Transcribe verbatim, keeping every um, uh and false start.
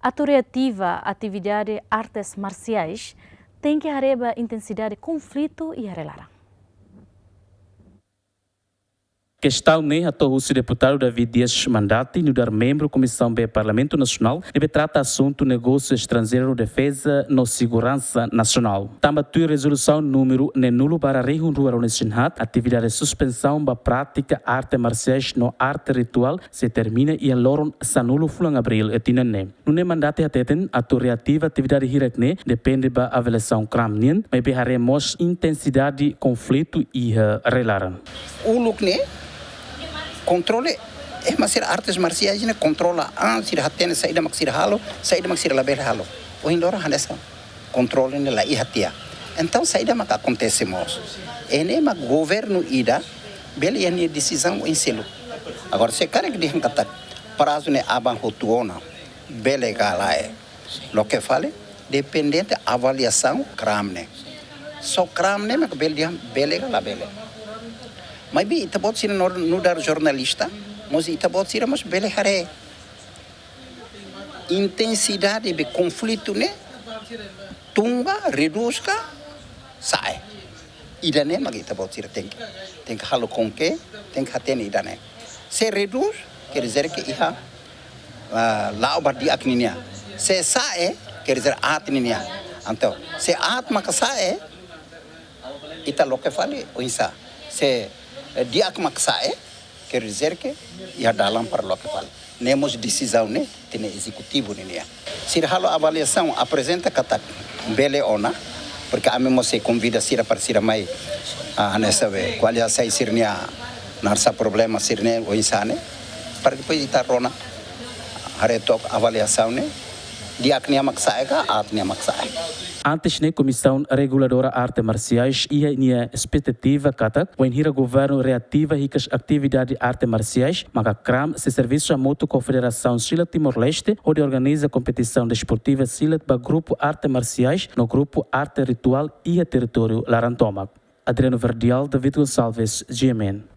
atu reativa atividade artes marsiais, tenke haree ba intensidade konflitu iha rai-laran. Kestaun ne'e hato'o husi deputadu David Dias Mandati, nu'udar membru Komisaun B Parlamentu Nasionál, ne'ebé trata asuntu negósiu estranjeiru, defeza no seguransa nasionál. Tanba tuir rezolusaun númeru neenulu barra rihun rua ruanulu-resin-haat, atividade suspensaun ba prátika arte marsiais no arte rituál sei termina iha loron sanulu fulan Abríl tinan ne'e. Nune'e Mandati hateten atu reativa atividade hirak ne'e depende ba avaliasaun kram nian, maibé haree mós intensidade konflitu iha rai-laran. Uluk ne'e kontrole, eh, ema sira artes marsiais ne'e kontrola an, sira hatene saida mak sira halo, saida mak sira labele halo. Ohin loron hanesan kontrole ne'e la iha tiha. Entaun saida mak akontese mós? Ne'e mak governu ida bele iha nia desizaun oin seluk. Agora se karik dehan katak prazu ne'e aban hotu ona, bele ka lae, loke fali, depende de avaliasaun kram ne'e. Só kram ne'e mak bele dehan bele ka labele. Maibé ita-boot sira no, nu'udar jornalista, mós ita-boot sira mós bele haree intensidade de konflitu ne'e tun ka, redús ka, sa'e. Ida-ne'e mak ita-boot sira tenke, tenke halo konke, tenke hatene ida-ne'e. Se redús, quer dizer que iha, ah, la'o ba di'ak ninian. Se sa'e, quer dizer aat ninian. Entaun, se aat maka sa'e, ita loke fali oinsá? Se, eh, di'ak mak sa'e, quer dizer que iha dalan para loke fali. Ne'e mós desizaun ne'e ita-nia ezekutivu ninian. Sira halo avaliasaun, aprezenta katak bele ona, porque ami mós sei konvida sira para sira mai, ah, hanesan be, ko'alia sai sira-nia, naran sá problema sira-ne'e, oinsá ne'e, para depois ita rona, haree took avaliasaun ne'e, di'ak nia mak sa'e ka, aat nia mak sa'e. Antes ne'e, Komisaun Reguladora Arte Marsiais iha nia espetativa katak, wainhira governu reativa hikas atividade arte marsiais, maka kram sei servisu hamutuk ho Federasaun Silat Timor-Leste, hodi organiza kompetisaun desportiva silat ba grupu arte marsiais no grupu arte rituál iha territóriu laran tomak. Adriano Verdial, David Gonçalves, G M N.